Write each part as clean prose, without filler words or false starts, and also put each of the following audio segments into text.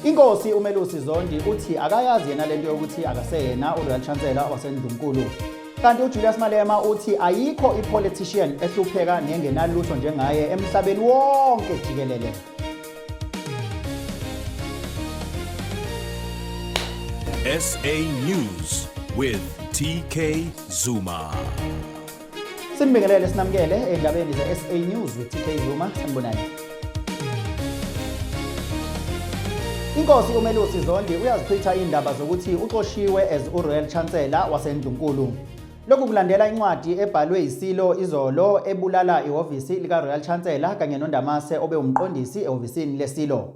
Inkosi uMelusi Zondi uthi akayazi yena lento yokuthi akaseyena uRoyal Chancellor waseNdlunkulu. Kanti uJulius Malema uthi ayikho ipolitician ehlupheka nengenalutho njengaye emhlabeni wonke jikelele. SA News with TK Zuma. Sinibingelele sinamukele endabeni ze-SA News with TK Zuma. Sanibonani. Inkosi uMelusi Zondi uyazichitha indaba zokuthi uxoshiwe as uRoyal Chancellor waseNdlunkulu. Lokhu kulandela incwadi ebhalwe yiSilo izolo ebulala ihhovisi likaRoyal Chancellor kanye noNdamase obewumqondisi ehhovisini leSilo.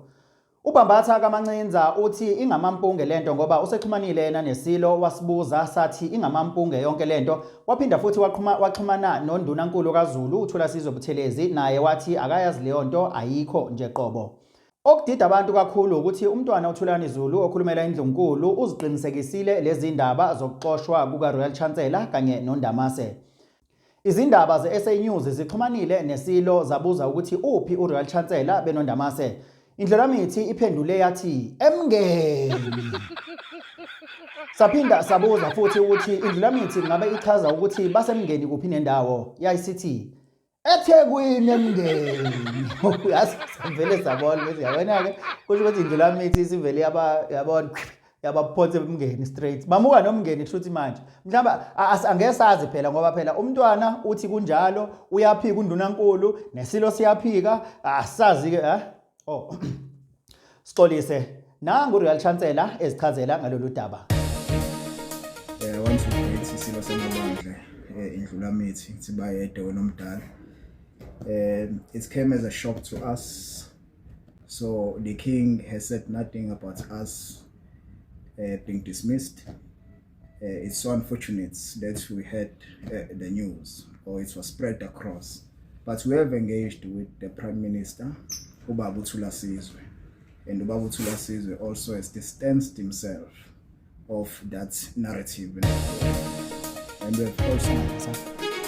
UBambatha kaMancinza uthi ingamampunge lento ngoba usexhumanile yena neSilo wasibuza sathi ingamampunge yonke lento waphinda futhi waqhuma waxhumana noNdunankulu kaZulu uThulasizwe Buthelezi naye wathi akayazi leyonto ayikho nje qobo. Okudida abantu kakhulu ukuthi uMntwana uThulani Zulu okhulumela iNdlunkulu uziqinisekisile lezi ndaba zokuxoshwa kukaRoyal Chancellor kanye noNdamase. Izindaba ze-SA News zixhumanile neSilo zabuza ukuthi uphi uRoyal Chancellor benoNdamase. Indlulamithi iphendule yathi emngeni. Saphinda sabuza futhi ukuthi indlulamithi ngabe ichaza ukuthi basemngeni kuphi nendawo. Yayisithi eThekwini emngeni. Uyazi savele sabona ukuthi yabona-ke kusho ukuthi indlulamithi isivele yaba yabona yabaphonse emngeni straight bamuka nomngeni kushuthi manje mhlawumbe angeke sazi phela ngoba phela umntwana uthi kunjalo uyaphika undunankulu nesilo siyaphika asazi ke eh oh sixolise nangu Royal Chancellor ezichazela ngalolu daba. Eh want to greet isilo samabandla eh, indlulamithi sibayede wena omdala. Eh it came as a shock to us. So the king has said nothing about us being dismissed. It's so unfortunate that we had the news or it was spread across. But we have engaged with the Prime Minister, Ubaba Thulasizwe. And Ubaba Thulasizwe also has distanced himself of that narrative. And we have also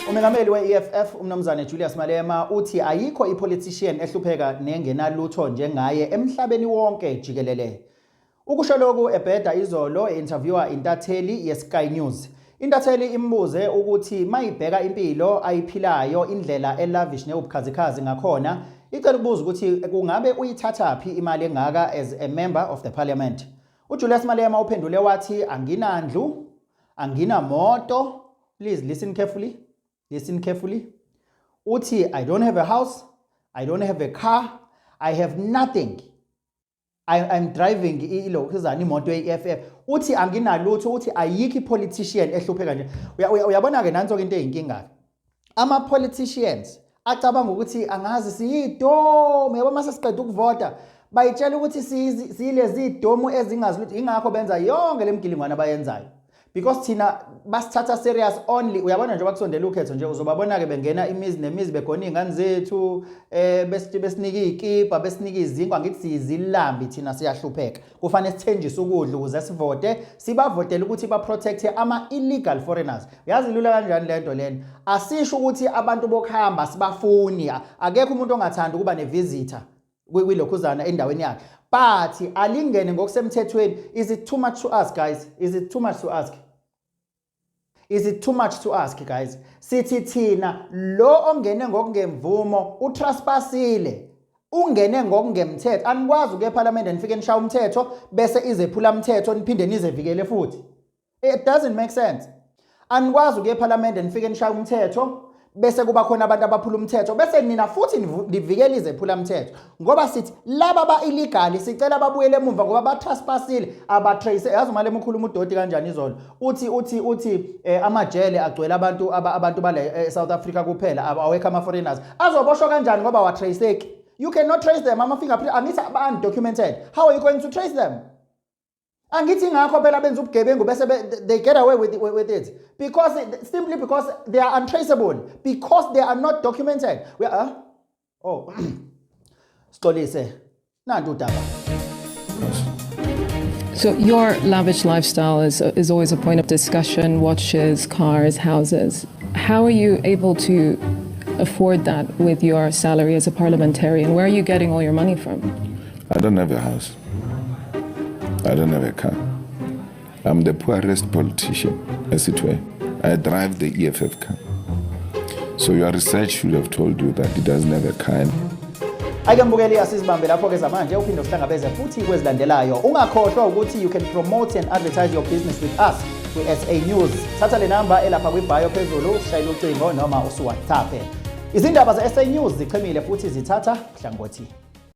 Umengameli we-EFF uMnumzane Julius Malema uthi ayikho ipolitician ehlupheka nengenalutho njengaye emhlabeni wonke jikelele. Ukusho lokhu ebheda izolo e-interviewer intatheli ye-Sky News. Intatheli imbuze ukuthi mayibheka impilo ayiphilayo indlela elavish newubukhazikhazi ngakhona, icela ukubuza ukuthi kungabe uyithathaphi imali engaka as a member of the parliament. UJulius Malema uphendule wathi anginandlu, anginamoto, please listen carefully, listen carefully. Uthi I don't have a house, I don't have a car, I have nothing. I'm driving ilokhuzana imoto ye-EFF. Uthi anginalutho, uthi ayikho i-politician ehlupheka nje. Uyabona ke nanso ke into eyinkinga. Ama politicians acabanga ukuthi angazi siyidomu yabo mase siqeda ukuvota bayitshela ukuthi siyilezi domu ezingazi lutho ingakho benza yonke lemgilingwane abayenzayo because thina basithatha serious only uyabona njengoba kusondela ukhetho nje uzobabona ke bengena imizi nemizi begona izingane zethu eh besinika izikipa besinika izinkwa ngithi siyizilambi thina siyahlupheka kufanele sithenjise ukudla ukuze sivote sibavotele ukuthi ba protect ama illegal foreigners yazi lula kanjani lento lena asisho ukuthi abantu bokuhamba sibafuni akekho umuntu ongathanda ukuba ne visitor kwilokhuzana endaweni yakhe but alingene ngokusemthethweni. Is it too much to ask, guys? Is it too much to ask? Is it too much to ask, guys? Sithi thina lo ongene ngokungemvumo utrespassile, ungene ngokungemthetho. Anikwazi ukuya eParliament nifike nishaya umthetho bese izephula umthetho niphinde nizevikele futhi. It doesn't make sense. Anikwazi ukuya eParliament nifike nishaya umthetho bese kuba khona abantu abaphula umthetho bese nina futhi nivikela izephula umthetho ngoba sithi laba ba illegal sicela babuyele emuva ngoba ba trespassile abatrace. Yazi uMalema ukhuluma udoti kanjani izolo uthi uthi uthi amajele agcwele abantu abantu bale South Africa kuphela awekho ama foreigners azoboshwa kanjani ngoba wa traceki. You cannot trace them, ama fingerprint angithi undocumented. How are you going to trace them? Angithi ngakho phela benza ubugebengu bese they get away with it because simply because they are untraceable, because they are not documented. We are, oh sixolise nantu udaba. So your lavish lifestyle is always a point of discussion, watches, cars, houses. How are you able to afford that with your salary as a parliamentarian? Where are you getting all your money from? I don't have a house. I don't have a car. I'm the poorest politician, as it were. I drive the EFF car. So your research should have told you that he doesn't have a car. Ake mbukeli, asizibambe lapho ke zamanje, uphinde usihlangabeze futhi kwezilandelayo. Ungakhohlwa ukuthi you can promote and advertise your business with us kwi-SA News. Thatha le namba elapha kwi-bio phezulu, ushayele ucingo noma usu-WhatsApp. Izindaba ze-SA News zichemile futhi zithatha hlangothi.